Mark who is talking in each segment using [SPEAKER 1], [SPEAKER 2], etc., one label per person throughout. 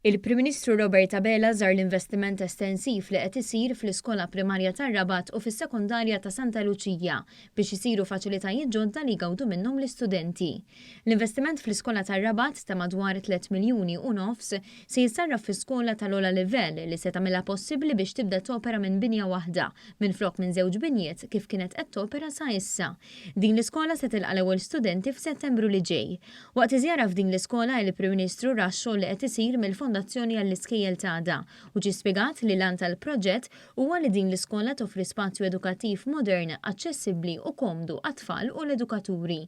[SPEAKER 1] Il-Prim Ministru Robert Abela żar l-investiment estensiv li qed isir fl-iskola primarja tar-Rabat u fis-sekondarja ta' Santa Luċija biex isiru faċilitajiet ġodda li jgawdu minnhom l-istudenti. L-investiment fl-iskola tar-Rabat ta' madwar 3 miljuni u nofs se jissarraf fi skola tal-ogħla livell li se tagħmilha possibbli biex tibda topera minn binja waħda minflok minn żewġ binjiet kif kienet qed topera sa issa. Din l-iskola se tilqa' l-ewwel studenti f'Settembru li ġej. Waqt iż-żjara f'din l-iskola, il-Prim Ministru ra x-xogħol li qed isir mill-Fondazzjoni għall-Iskejjel t'Għada u ġie spjegat li l-għan tal-proġett huwa li din l-iskola toffri spazju edukattiv modern, aċċessibbli u komdu għat-tfal u l-edukaturi.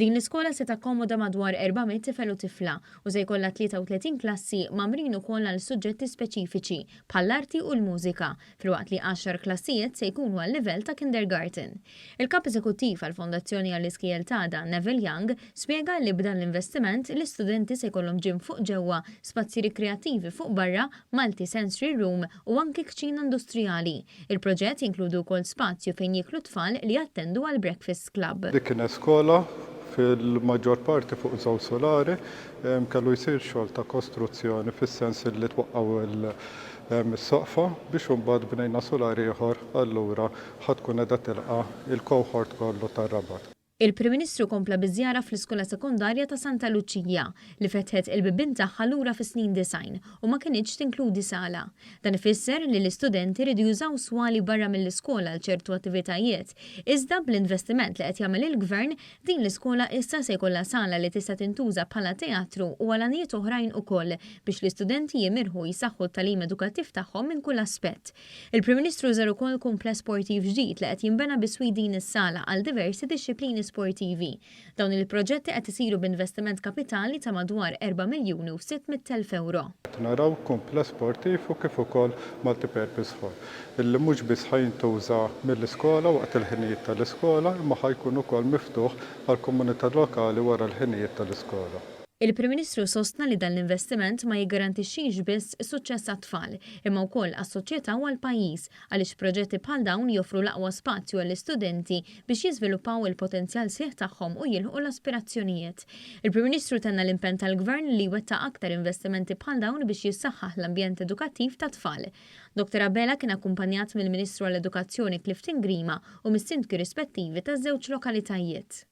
[SPEAKER 1] Din l-iskola se takkomoda madwar 400 tifel u tifla u se jkollha 33 klassi mgħammrin ukoll għal suġġetti speċifiċi bħall-arti u l-mużika, filwaqt li għaxar klassijiet se jkunu għal-livell ta' kindergarten. Il-Kap Eżekuttiv għall-Fondazzjoni għall-Iskejjel t'Għada, Neville Young, spjega li b'dan l-investiment, l-istudenti se jkollhom gym fuq ġewwa, spazji rikreattivi fuq barra, multi-sensory room u anki kċina industrijali. Il-proġett jinkludi wkoll spazju fejn jieklu t-tfal li jattendu għall-breakfast club.
[SPEAKER 2] Dik kienet skola fil-maġġor parti fuq żewġ sulari. Kellu jsir xogħol ta' kostruzzjoni fis-sens li twaqqgħu is-soqfa biex imbagħad bnejna sular ieħor allura ħa tkun qiegħda tilqa' il-cohort kollu tar-Rabat.
[SPEAKER 1] Il-Prim Ministru kompla biż-żjara fl-iskola sekondarja ta' Santa Luċija, li fetħet il-bibien tagħha lura fis-snin 90 u ma kinitx tinkludi sala. Dan ifisser li l-istudenti riedu jużaw swali barra mill-iskola għal ċertu attivitajiet, iżda bl-investiment li qed jagħmel il-Gvern, Din l-iskola issa se jkollha sala li tista' tintuża bħala teatru u għal għanijiet oħrajn ukoll biex l-istudenti jimirħu u jsaħħu t-tagħlim edukattiv tagħhom minn kull aspett. Il-Prim Ministru żar ukoll kumpless sportiv ġdid li qed jinbena biswit din is-sala għal diversi dixxiplini sportivi. Dawn il-proġetti qed isiru b'investiment kapitali ta' madwar 4,600,000 ewro.
[SPEAKER 2] Qed naraw kumpless sportiv u kif ukoll multi-purpose hall. Illi mhux biss ħa jintuża mill-iskola waqt il-ħinijiet tal-iskola imma ħa jkun ukoll miftuħ għall-komunità lokali wara l-ħinijiet tal-iskola.
[SPEAKER 1] Il-Prim Ministru sostna li dan l-investiment ma jiggarantixxix biss suċċess għat-tfal, imma wkoll għas-soċjetà u għall-pajjiż, għaliex proġetti bħal dawn joffru l-aqwa spazju għall-istudenti biex jiżviluppaw il-potenzjal sħiħ tagħhom u jilħqu l-aspirazzjonijiet. Il-Prim Ministru tenna l-impenn tal-Gvern li jwettaq aktar investimenti bħal dawn biex jissaħħaħ l-ambjent edukattiv tat-tfal. Dottor Abela kien akkumpanjat mill-Ministru għall-Edukazzjoni Clifton Grima u mis-Sindki rispettivi taż-żewġ lokalitajiet.